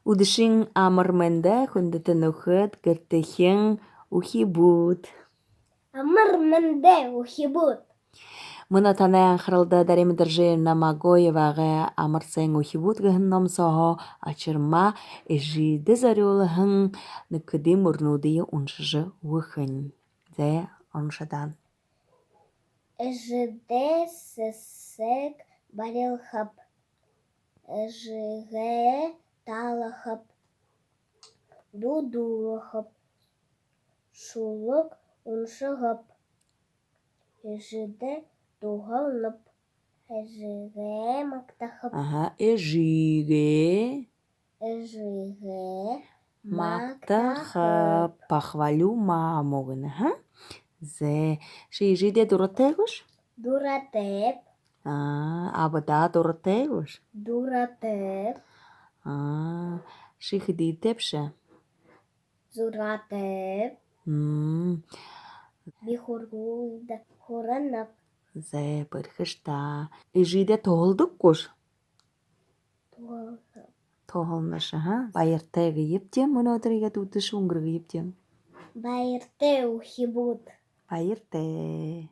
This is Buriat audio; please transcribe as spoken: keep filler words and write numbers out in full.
Үдэшын амар мэндэ, хүндэтэ нүхэд, гэртэхин, үхибүүд. Амар мэндэ, үхибүүд. Мүнөө танай анхаралда Дарима Доржиевна Магоевагай «Амар сайн, үхибүүд» гэһэн ном сооһоо учирма эжыдэ зорюулһан нэгэ хэды мүрнүүдые уншажа үгэхэнь. Зэ, уншадаа. Эжыдээ сэсэг барилхаб, эжыгээ таалахаб, дуу дуулахаб, шүлэг уншахаб, эжыдээ туһалнаб, эжыгээ магтахаб. Аха, эжыгээ. Эжыгээ магтахаб. Магтахаб. Похвалю маму гэнэ, аха? Зэ, ши эжыдээ дуратай гүш? Дуратайб. Аа, абадаа дуратай гүш? Дуратайб. Аа, ши хэдытэйбши? Зургаатайб. Мм. Би һургуулида һуранаб. Зэ, бэрхэш даа. Эжыдээ туһалдаг гүш? Туһалнаб. Туһалнаш, аха. Баяртай гэе бди мүнөөдэр, иигээд үдэшэ үнгэргэе бди. Баяртай, үхибүүд. Баяртай.